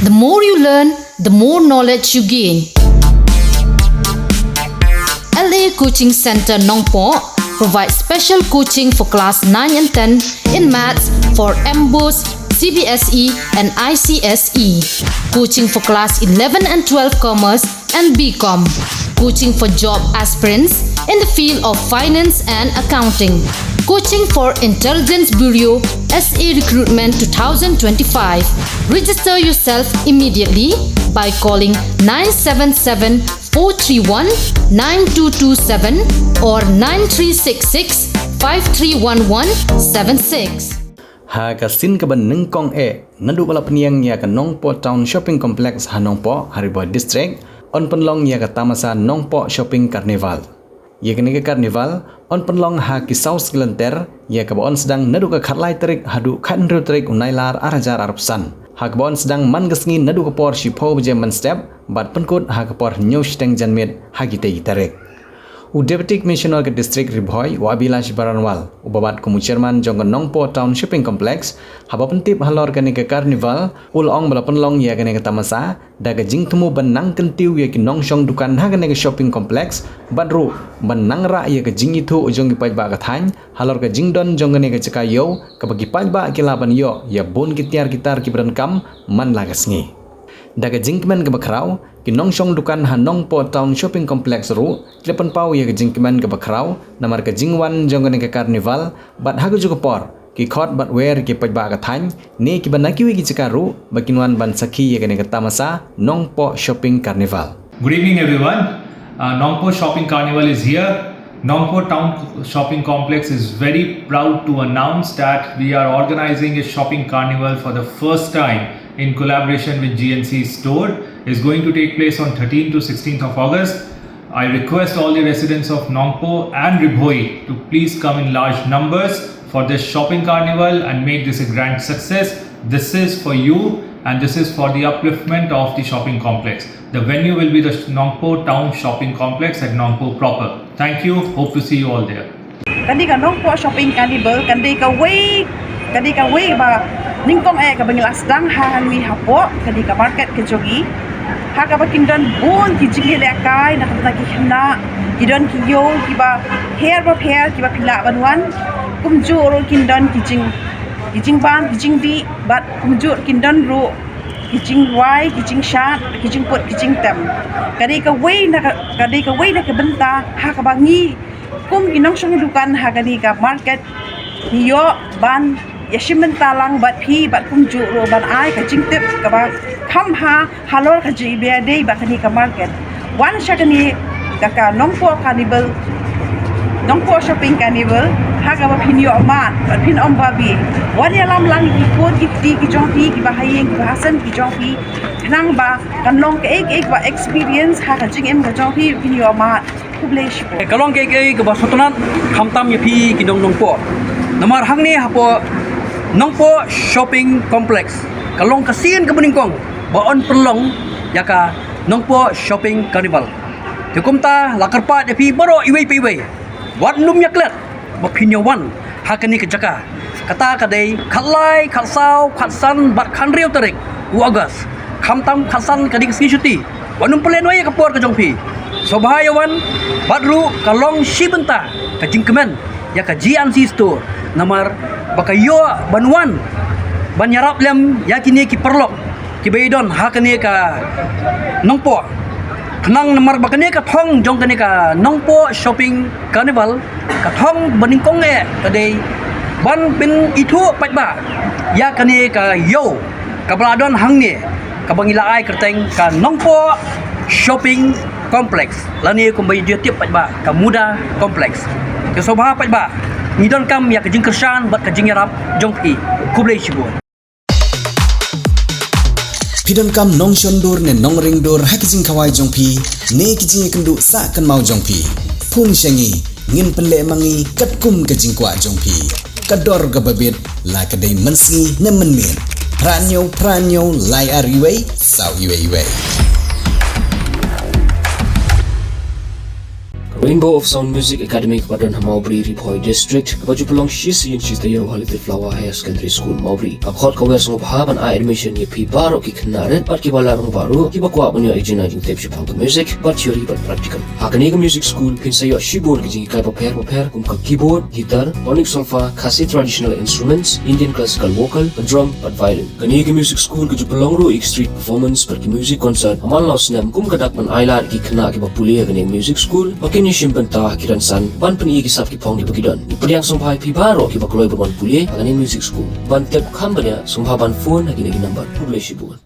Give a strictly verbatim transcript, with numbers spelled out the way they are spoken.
The more you learn, the more knowledge you gain. L A Coaching Center Nongpoh provides special coaching for class nine and ten in maths for MBOSE, C B S E, and I C S E. Coaching for class eleven and twelve commerce and B Com. Coaching for job aspirants in the field of finance and accounting. Coaching for Intelligence Bureau S A Recruitment two thousand twenty-five. Register yourself immediately by calling nine seven seven four three one nine two two seven or nine three six six five three one one seven six. Ha ka sien kaba nyngkong eh, naduh ba la pynïeng ïa ka Nongpoh Town Shopping Complex ha Nongpoh, ha Ri Bhoi District, yn pynlong ïa ka tamasa Nongpoh Shopping Carnival. Ïa kane ka carnival yn pynlong ha ki saw sngi lynter, ïa kaba yn sdang naduh ka khatlai tarik haduh khathynriew tarik u Nailar ar hajar arphew san. Ha kaba yn sdang man ka sngi naduh ka por shiphew baje mynstep bad pynkut ha ka por hynñiew shiteng janmiet ha kitei ki tarik. U Deputy Commissioner ka District Ri Bhoi, u Abhilash Baranwal, uba bat kum u Chairman jong ka Nongpoh Town Shopping Complex, haba pyntip halor kane ka carnival, u la ong ba la pynlong ïa kane ka tamasa da ka jingthmu ban nang kyntiew ïa ki nongshong dukan ha kane ka shopping complex, bad ruh ban nang rah ïa ka jingithuh jong ki paidbah ka thaiñ halor ka jingdon jong kane ka jaka ïew kaba ki paidbah ki lah ban ïoh ïa bun ki tiar ki tar kiba donkam man la ka sngi. Da ka jingkmen kaba khraw, ki nongshong dukan ha Nongpoh Town Shopping Complex ruh ki la pynpaw ïa ka jingkmen kaba khraw namar ka jingwan jong kane ka carnival, bad ha kajuh ka por ki khot bad wer ki paidbah ka thaiñ ne kiba na kiwei ki jaka ruh ba kin wan ban sakhi ïa kane ka tamasa Nongpoh Shopping Carnival. Good evening, everyone. Uh, Nongpoh Shopping Carnival is here. Nongpoh Town Shopping Complex is very proud to announce that we are organizing a shopping carnival for the first time in collaboration with G N C Store. Is going to take place on thirteenth to sixteenth of August. I request all the residents of Nongpoh and Ri Bhoi to please come in large numbers for this shopping carnival and make this a grand success. This is for you and this is for the upliftment of the shopping complex. The venue will be the Nongpoh Town Shopping Complex at Nongpoh proper. Thank you. Hope to see you all there. Ka dei ka Nongpoh Shopping Carnival, ka dei kawei, ka dei kawei ba nyngkong eh kaba ngi la sdang ha hangne hapoh ka dei ka market ka jong ngi. Ha kaba kin don bun ki jingïalehkai na ka bynta ki khynnah, ki don ki ïew kiba pher ba pher kiba phi lah ban wan. Kumjuh ruh kin don ki jing, ki jingbam, ki jingdih, bad kumjuh kin don ruh ki jingrwai, ki jingshad, ki jingput, ki jingtem. Ka dei kawei na ka, ka dei kawei na ka bynta ha kaba ngi kum ki nongshong dukan ha kane ka market ngi ïoh ban ïashim bynta lang bad phi bad kumjuh ruh ban ai ka jingtip kaba kham bha halor ka jingïadei bad kane ka market. Wan sha kane ka, ka Nongpoh Carnival, Nongpoh Shopping Carnival, ha kaba phin ïoh mad bad phin ym babe. Wan ïalam lang ïa ki khun ki kti ki jong phi, kiba ha ïing kiba ha sem ki jong phi, khnang ba kan long kaei kaei kaba experience ha ka jingim ka jong phi, phin ïoh mad. Khublei shibun. Ka long kaei kaei kaba sngewtynnat khamtam ïa phi ki nong Nongpoh. Namar hangne hapoh Nongpoh Shopping Complex ka long ka sien kaba nyngkong ba yn pynlong ïa ka Nongpoh Shopping Carnival. Te kumta la kyrpad ïa phi baroh iwei pa iwei, wat nym ïa klet ba phin ïa wan ha kane ka jaka. Kata ka dei khatlai, khatsaw, khatsan bad khathynriew tarik u August. Khamtam khatsan ka dei ka sngi shuti. Wat nym pynlehnoh ïa ka por ka jong phi. Sngewbha ïa wan, bad ruh ka long shi bynta ka jingkmen ïa ka G N C Store. Namar ba ka ïoh ban wan ban ïarap lem ïa kine ki paralok kiba ïadon ha kane ka Nongpoh. Khnang namar ba kane ka thong jong kane ka Nongpoh Shopping Carnival, ka thong ba nyngkong eh ka dei ban pynithuh paidbah ïa kane ka ïew kaba la don hangne, kaba ngi la ai kyrteng ka Nongpoh Shopping Complex, lane kumba ïa tip paidbah ka Muda Complex. Te sngewbha paidbah, ngi donkam ïa ka jingkyrshan bad ka jingïarap jong phi. Khublei shibun. Phi donkam nongshon dur ne nongring dur ha ki jingkhawai jong phi ne ki jingïakynduh sah kynmaw jong phi? Phone sha ngi, ngin pynleh ma ngi katkum ka jingkwah jong phi. Ka dor kaba bit, la ka dei mynsngi ne mynmiet. Phra hynñiew phra hynñiew lai ar iwei saw iwei iwei. Kawei Rainbow of Sound Music Academy kaba don ha Mawbri, Ri Bhoi District, kaba ju pynlong shi sien shi taïew ha Little Flower Higher Secondary School, Mawbri, ka khot ka wer sngewbha ban ai admission ïa phi baroh ki khynnah rit bad kiba la rangbah ruh, kiba kwah ban ïoh ïa ka jingtip shaphang ka music, bad theory bad practical. Ha kane ka music school phin sa ïoh shibun ki jinghikai bapher bapher kum ka keyboard, guitar, tonic solfa, Khasi traditional instruments, Indian classical vocal, drum bad violin. Kane ka music school ka ju pynlong ruh ïa ki street performance bad ki music concert ha man la u snem, kum ka dak ban ailad ïa ki khynnah kiba pule ha kane ka music school ba kin ïashim bynta ha ki rynsan ban pyni ïa ki sap ki phong kiba ki don. Pdiang sngewbha ïa phi baroh kiba kloi ban wan pule ha kane ka music school. Ban tip kham bniah sngewbha ban phone ha kine ki number. Khublei shibun.